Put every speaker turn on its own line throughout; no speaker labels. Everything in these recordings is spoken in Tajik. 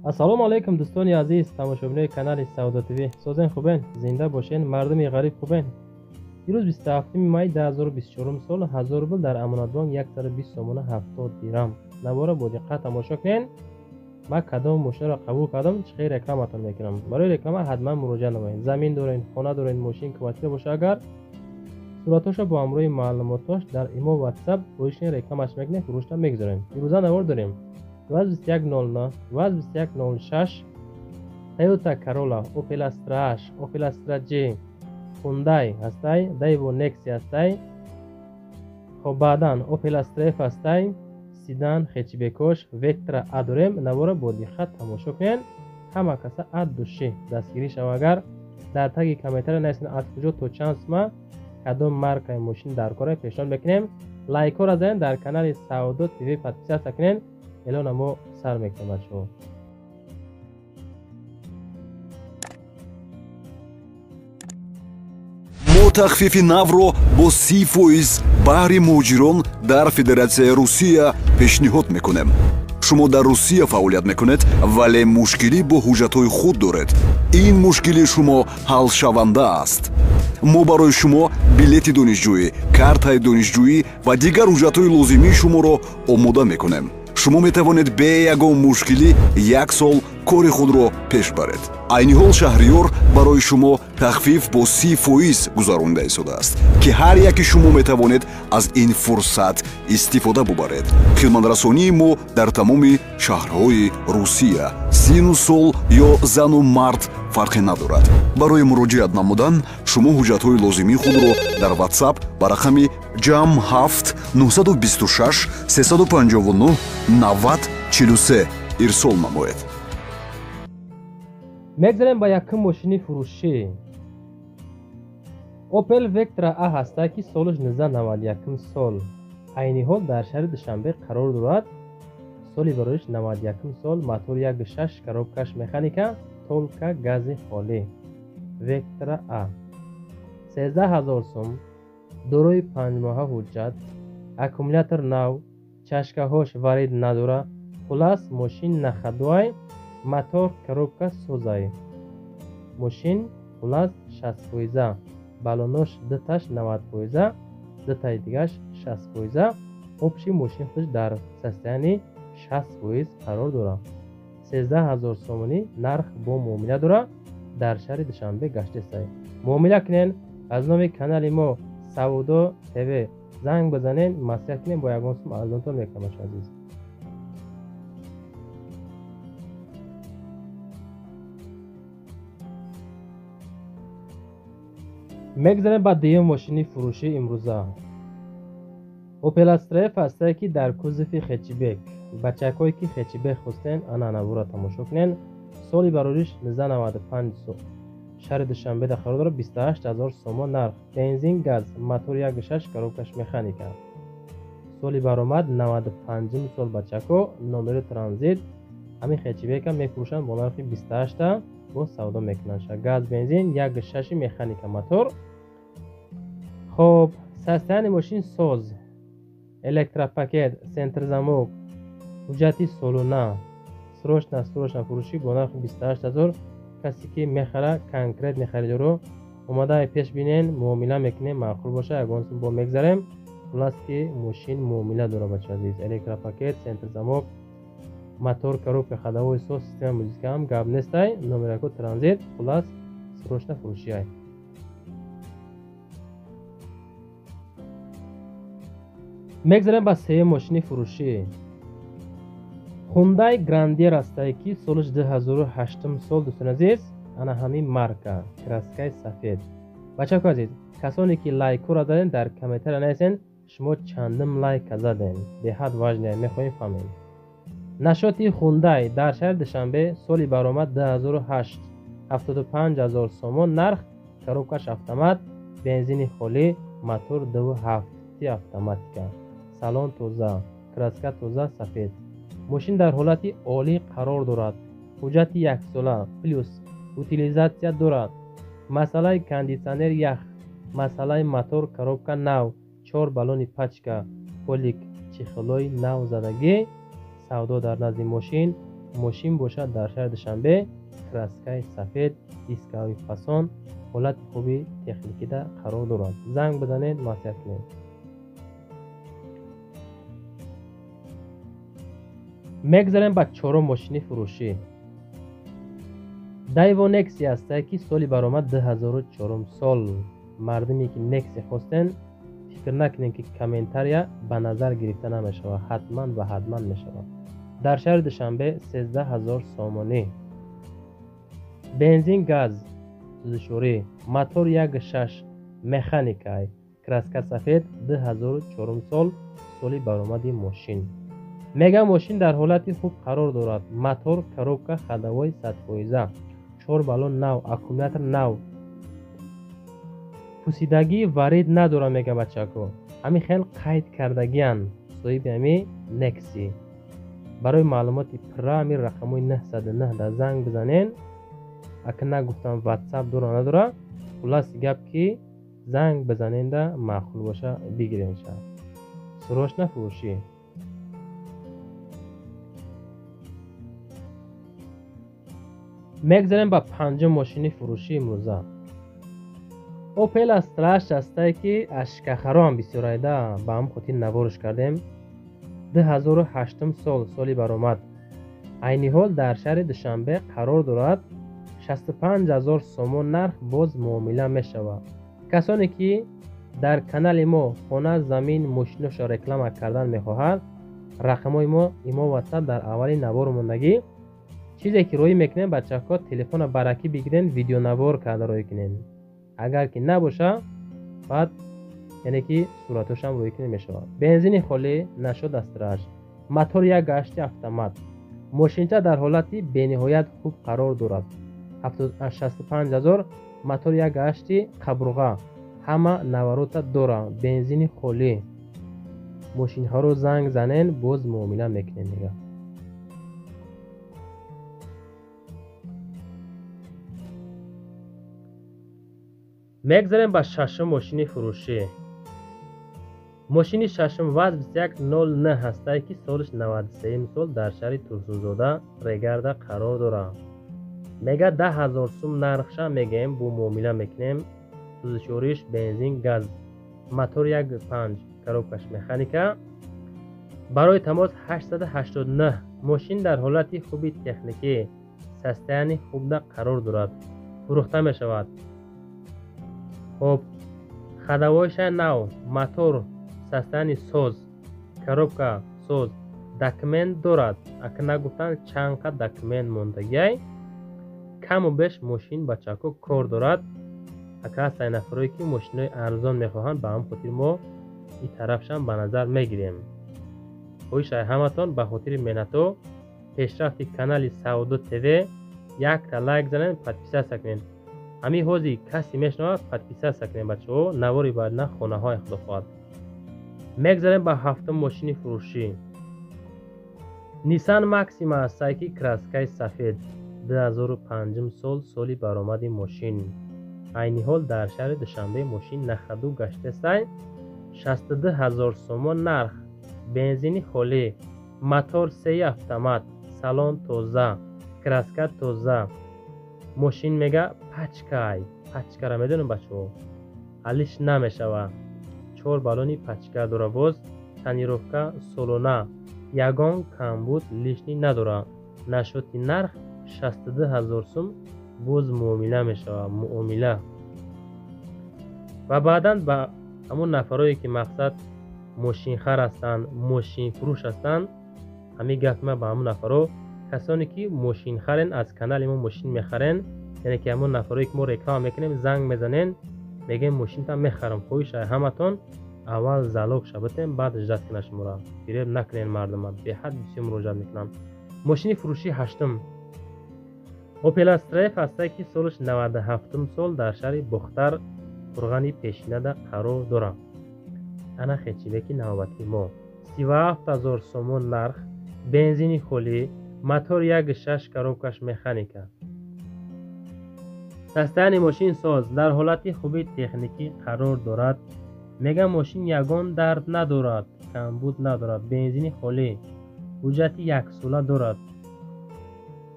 Ассалому алайкум дӯстони азиз, тамошобинои канали Савдо ТВ. Созен хубен, зинда бошен, мардуми ғариб хубен. Дирӯз 27 май 2024 сол 1000 рубл дар Амонатбонк 120 сомона 70 дирам. Навора бо диққат тамошо кунен. Ман кадом мошинро қабул кардам, чӣ хел рекламатон мекунам. Барои реклама ҳатман муроҷиат намоед. Замин дорен, хона дорен, мошин, квартира боша агар суратҳоша бо ҳамроҳи маълумотош дар имо WhatsApp фурӯшни рекламаш мекунем, фурӯшта мегузорем. Имрӯза навор дорем. 21:09, 21:06 Toyota Corolla, Opel Astra H, Opel Astra J, Hyundai ҳастай, Daewoo Nexia ҳастай. Хоб баъдан Opel Astra F ҳастай, седан, хэтчбекош, Vectra A дорем. Навора бо диққат тамошо кунед. Ҳама каса от души дастгирӣ шава. Агар дар таги комментария нависед аз куҷо то чанд сума кадом маркаи мошин дар кора пешниҳод мекунем. Лайкҳоро занед, дар канали Савдо ТВ подписаться кунед. Эълона мо сар мекунем бачаҳо.
Мо тахфифи навро бо 30% баҳри муҳоҷирон дар Федератсияи Русия пешниҳод мекунем. Шумо дар Русия фаъолият мекунед, вале мушкилӣ бо ҳуҷҷатҳои худ доред. Ин мушкили шумо ҳалшаванда аст. Мо барои шумо билети донишҷӯӣ, картаи донишҷӯӣ ва дигар ҳуҷҷатҳои лозимии шуморо омода мекунем. Шумо метавонед бе ягон мушкилӣ як сол кори худро пеш баред. Айни ҳол Шаҳриёр барои шумо тахфиф бо 30% гузаронида истодааст, ки ҳар яки шумо метавонед аз ин фурсат истифода бубаред. Хидматрасонии мо дар тамоми шаҳрҳои Русия, сину сол ё зану мард фарқе надорад. Барои муроҷиат намудан шумо ҳуҷҷатҳои лозимии худро дар WhatsApp ба рақами ҷамъ 7 926 359 90 43 ирсол намоед.
Мегзарем ба якум мошини фурӯшӣ. Opel Vectra A ҳаста, ки солаш 1991 сол. Айни ҳол дар шаҳри Душанбе қарор дорад. Соли бароиш 91 сол, мотор 1.6, коробкаш механика, толка гази холӣ. Vectra A 13000 сом, дорои 5 моҳа ҳуҷҷат, аккумулятор нав, чашкаҳош варид надора. Хулас мошин нахадуай, мотор коробка созай. Мошин хулас 60%, баллонош дуташ 90%, дутаи дигаш 60%. Общий мошин худаш дар состоянии 60% қарор дорад. 13000 сомонӣ нарх бо муомила дорад. Дар шаҳри Душанбе гаштесай. Муомила кунен аз номи канали мо Савдо ТВ занг бизанен, маслиҳат кунем, бо ягон сум арзонтон мекунам, бачаҳо азиз. Мегзарем ба дуюм мошини фурӯшӣ имрӯза. Opel Astra F ҳастае, ки дар кузови хэтчбек. Бачакҳое ки хэтчбек хостен, ана навора тамошо кунен. Соли барориш 1995 сол. Шаҳри Душанбеда қарор дорад, 28000 сомон нарх. Бензин, газ, мотор 1.6, коробкаш механика. Соли баромад 95 сол бачако, номери транзит. Ҳамин хэтчбека мефурӯшанд бо нархи 28 бо савдо мекунанд. Газ, бензин, 1.6 механика мотор. Хоб, состояние мошин соз. Электропакет, центр замок, ҳуҷҷати солона. Срочно, срочно фурӯшӣ бо нархи 28000. Касе ки мехара, конкретный харидоро омада пеш бинен, муомила мекунем, маъқул боша, ягон сум бо мегзарем. Хулас ки мошин муомила дора, бача азиз. Электропакет, центр замок, мотор, коробка ходовой соз, система музыка ҳам гап нестай, номерако транзит, хулас срочно фурӯшиай. Мегзарем ба сеюм мошини фурӯшӣ. Hyundai Grandeur ҳастае, ки солаш 2008 сол, дӯстони азиз, ана ҳамин марка, краскаи сафед. Бачако азиз, касоне ки лайкҳоро заден, дар комментария нависен шумо чандум лайка заден. Беҳад важное, мехоҳем фаҳмем. Нашоти Hyundai дар шаҳри Душанбе, соли баромад 2008, 75000 сомон нарх, коробкаш автомат, бензини холӣ, мотор 2.7 автоматика. Салон тоза, краска тоза, сафед. Мошин дар ҳолати олӣ қарор дорад. Ҳуҷҷати яксола плюс утилизатсия дорад. Масъалаи кондитсионер ях, масъалаи мотор коробка нав, чор баллони пачка, полик чехолои нав задагӣ, савдо дар назди мошин. Мошин бошад дар шаҳри Душанбе, краскаи сафед, дискаҳои фасон, ҳолати хуби техникида қарор дорад. Занг бизанед, маслиҳат кунед. Мегзарем ба чорум мошини фурӯшӣ. Дайво Некси ҳастае ки соли баромад 2004 сол. Мардуме ки Некси хостен, фикр накунед ки комментария ба назар гирифта намешавад, ҳатман ва ҳатман мешавад. Дар шаҳри Душанбе 13 000 сомонӣ. Бензин, газ, сӯзишворӣ, мотор 1.6, механикай, краска сафед, 2004 сол, соли баромади мошин. Мега мошин дар ҳолати хуб қарор дорад. Мотор, коробка, ходовой 100%, 4 баллон нав, аккумулятор нав. Пусидагӣ варид надорад, мега бачако. Ҳамин хел қайд кардагиян соҳиби ҳами Некси. Барои маълумоти пурра ҳамин рақамҳои 909 дар занг бизанен. Ака нагуфтам WhatsApp дора надора. Хулласи гап ки занг бизаненда маъқул боша бигиренша. Срочно фурӯшӣ. Мегзарем ба панҷум мошини фурӯшӣ имрӯза. Opel Astra ҳастае ки аз шикахаро ҳам бисёр айда, ба ҳамин хотир наворш кардем. 2008 сол, соли баромад. Айни ҳол дар шаҳри Душанбе қарор дорад. 65 000 сомон нарх, боз муомила мешавад. Касоне ки дар канали мо хона, замин, мошиношро реклама кардан мехоҳад, рақамҳои мо имо WhatsApp дар аввали навор мондагӣ. Чизе ки роӣ мекунем, бачаҳо, телефона баракӣ бигирен, видеонавор карда роӣ кунем. Агар ки набоша, баъд яъне ки суратошам роӣ кунем мешавад. Бензини холӣ, нашуд Астраш. Мотор 1.8 автомат. Мошинча дар ҳолати бениҳоят хуб қарор дорад. 65 000, мотор 1.8 қабурға. Ҳама наворота дора, бензини холӣ. Мошинҳоро занг занен, боз муомила мекунем, мега. Мегзарем ба шашум мошини фурӯшӣ. Мошини шашум ВАЗ 2109 ҳастае ки солиш 93 сол, дар шаҳри Турсунзода Регарда қарор дорад. Мега 10 000 сум нархша мегӯем, бо муомила мекунем. Сӯзишвориш бензин, газ, мотор 1.5, коробкаш механика. Барои тамос 889. Мошин дар ҳолати хуби техникӣ, состояние хубда қарор дорад. Фурӯхта мешавад. Хоб, ходовойша нав, мотор состояние соз, коробка соз, документ дорад. Ака нагуфтан чанд қад документ мондагиай. Каму беш мошин бачако кор дорад. Ака ҳастанд нафарое ки мошинои арзон мехоҳанд, ба ҳам хотир мо ин тарафшам ба назар мегирем. Хоҳишай ҳаматон ба хотири меҳнатҳо, пешрафти канали Савдо ТВ якта лайк занед, подписаться кунед. Ҳамин ҳози касе мешунавад, подписаться кунед, бачаҳо, навори баъдна хонаҳои худо хоҳад. Мегзарем ба ҳафтум мошини фурӯшӣ. Nissan Maxima ҳастае ки краскаи сафед, 2005 сол, соли баромади мошин. Айни ҳол дар шаҳри Душанбе мошин на ходу гаштесай. 62 000 сомон нарх, бензини холӣ, мотор сеи автомат, салон тоза, краска тоза. Мошин мега пачкай, пачкара медонем бачаҳо, алиш намешава. Чор баллони пачка дора, боз тонировка солона, ягон камбуд лишний надора. Нашоти нарх 62 000 сум, боз муомила мешава, муомила. Ва баъдан ба ҳамон нафарое ки мақсад мошинхар ҳастанд, мошинфурӯш ҳастанд, ҳамин гапи ман ба ҳамон нафаро, касоне ки мошинхарен, аз канали мо мошин мехарен, яъне ки ҳамон нафарое ки мо реклама мекунем, занг мезанен, мегӯем мошинтам мехарам, хоҳиш ай ҳаматон аввал залог шабатем, баъд ждать кунад шуморо. Фиреб накунен мардума, беҳад бисёр муроҷиат мекунам. Мошини фурӯшии ҳаштум Opel Astra F ҳастае ки солаш 97 сол, дар шаҳри Бохтар Қурғани пешинада қарор дорад. Ана хетчибеки навбати мо. 37 000 сомон нарх, бензини холӣ, мотор 1.6, коробкаш механика. Состояние мошин соз, дар ҳолати хуби техникӣ қарор дорад. Мега мошин ягон дард надорад, камбуд надорад, бензини холӣ, ҳуҷҷати яксола дорад.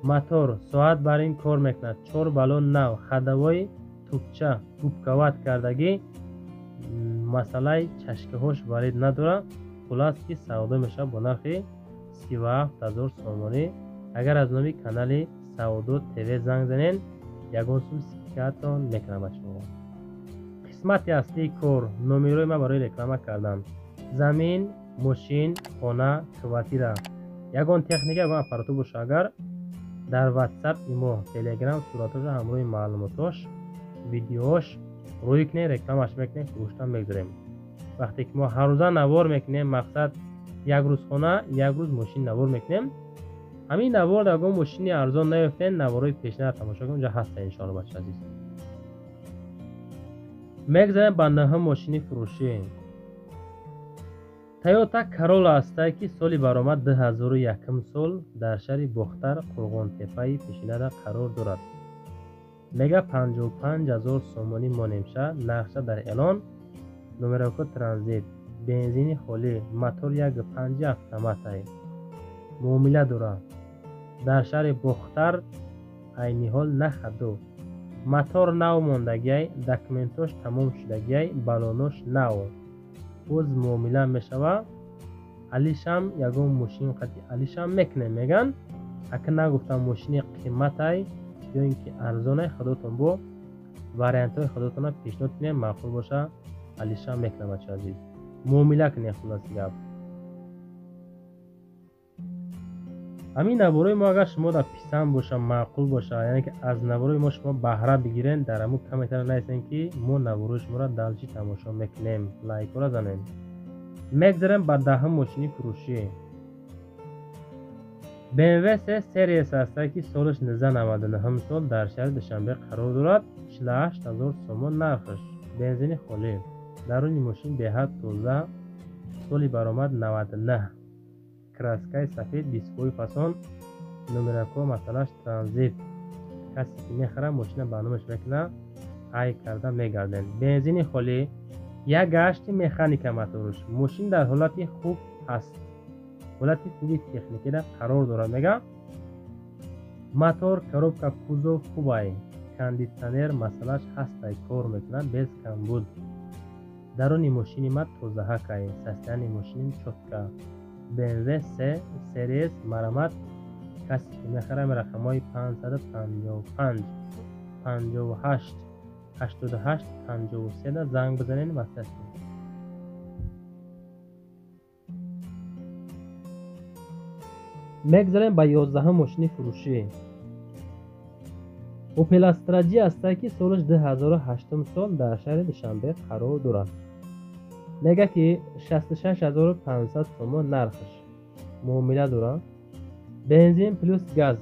Мотор соат бар ин кор мекунад. 4 баллон нав, ходовой тупча губкават кардагӣ, масъалаи чашкаҳош варид надорад. Хулас ки савдо мешавад бо нархи 37 000 сомонӣ. Агар аз номи канали Савдо ТВ занг занен, ягон сум скидкаатон мекунам бачаҳо. Қисмати аслии кор номерои ман барои реклама кардан. Замин, мошин, хона, квартира, ягон техника, ягон аппаратура боша, агар дар WhatsApp, имо, Telegram суратоша ҳамроҳи маълумотош, видеош рӯй кунем, рекламаш мекунем, фурӯштан мегузорем. Вақте ки мо ҳаррӯза навор мекунем, мақсад як рӯз хона, як рӯз мошин навор мекунем. Ҳамин навор ягон мошини арзон наёфтен, наворҳои пешина тамошо кунем, унҷа ҳаста иншоалло бача азиз. Мегзарем ба нӯҳум мошини фурӯшӣ. Toyota Corolla ҳастае ки соли баромад 2001 сол дар шаҳри Бохтар, Қурғонтеппаи пешинада қарор дорад. Мега 55 000 сомонӣ монемша, нақша дар эълон, номероко транзит, бензини холӣ, мотор 1.5 автоматай. Муомила дорад. Дар шаҳри Бохтар айни ҳол нахаду. Мотор нав мондагиай, документош тамом шудагиай, баллонош нав. Боз муомила мешавад. Алишам ягон мошин қати алишам мекунем меган. Ака нагуфтам мошини қиматай ё ин ки арзонай, худотон бо вариантҳои худотона пешниҳод кунем, маъқул боша алишам мекунам бача азиз. Муомила кунем хулоси гап. Ҳамин наворои мо агар шумо дар писанд боша, маъқул боша, яъне ки аз наворои мо шумо баҳра бигирен, дар ҳамун комментария нависен ки мо наворои шуморо далчи тамошо мекунем, лайкҳоро занем. Мегзарем ба даҳум мошини фурӯшӣ. BMW 3 Series ҳастае ки солаш 1999 сол дар шаҳри Душанбе қарор дорад. 48 000 сомон нархаш. Бензини холӣ. Даруни мошин беҳад тоза. Соли баромад 99. Краскаи сафед, дискҳои фасон, номерако масъалаш транзит. Касе ки мехара мошина ба номаш мекуна, ҳай карда мегарден. Бензини холӣ, як гашти механика моторш. Мошин дар ҳолати хуб ҳаст. Ҳолати хуби техникида қарор дорад мега. Мотор, коробка, кузов хубай. Кондитсионер масъалаш ҳастай, кор мекунад без камбуд. Даруни мошини ма тозаҳакай, состояние мошиним чётка. BMW 3 Series марамат. Касе ки мехарам рақамҳои 555 58 88 53 занг бизанед маслиҳат кунед. Мегзарем ба 11 мошини фурӯшӣ. Opel Astra G ҳастае ки солаш 2008 сол дар шаҳри Душанбе қарор дорад. Мега ки 66500 сомон нархаш. Муомила дорад. Бензин плюс газ.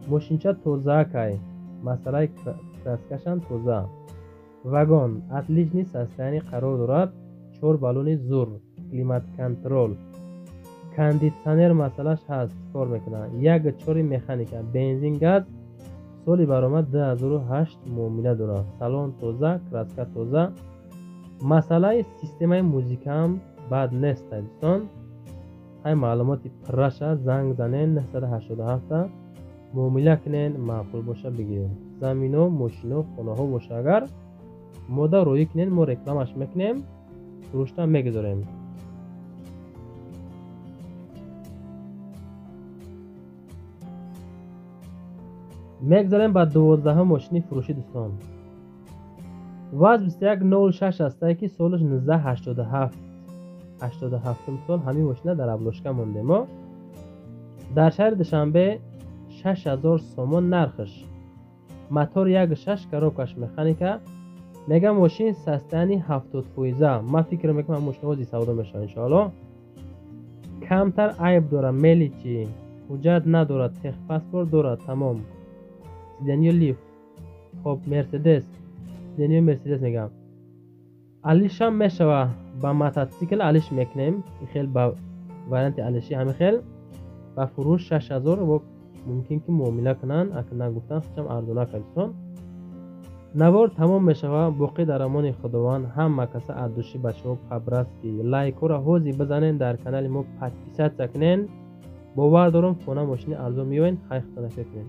Мошинча тозаакай. Масъалаи краскашам тоза. Вагон отличный состояние қарор дорад. 4 баллони зур, климат-контрол. Кондитсионер масъалаш ҳаст, кор мекунад. 1.4 механика, бензин газ. Соли баромад 2008 муомила дорад. Салон тоза, краска тоза. Масъалаи системаи музикаам бад нест, дӯстон. Ҳай маълумоти пурраша занг занен 987 муомила кунен, маъқул боша бигирен. Замино, мошино, хонаҳо боша агар мода рӯӣ кунен, мо рекламаш мекунем, фурӯшта мегузорем. Мегзарем ба 12 мошини фурӯшӣ дӯстон. ВАЗ 2106 ҳастае ки солаш 1987 87 сол ҳамин мошина дар аблошка мондем мо. Дар шаҳри Душанбе 6000 сомон нархаш. Мотор 1.6, коробкаш механика. Мега мошин состояние 70%. Ман фикр мекунам мошина ҳозир савдо мешавад иншоалло. Камтар айб дорад, меличи, ҳуҷҷат надорад, техпаспорт дорад, тамом. Сиденьё лифт. Хоб, Мерседес. Сиденьё Мерседес мегам. Алишам мешава ба мотоцикл алиш мекунем. Хел ба варианти алиши ҳамин хел. Ба фурӯш 6000 во мумкин ки муомила кунанд, ака нагуфтан хичам арзона кардисон. Навор тамом мешава, боқӣ дар амони Худованд. Ҳама каса аз души бачаҳо пабраски лайкҳоро ҳозир бизанен, дар канали мо подписатсия кунен. Бовар дорам, хона, мошини арзон меёбен. Хайр, худо кунед.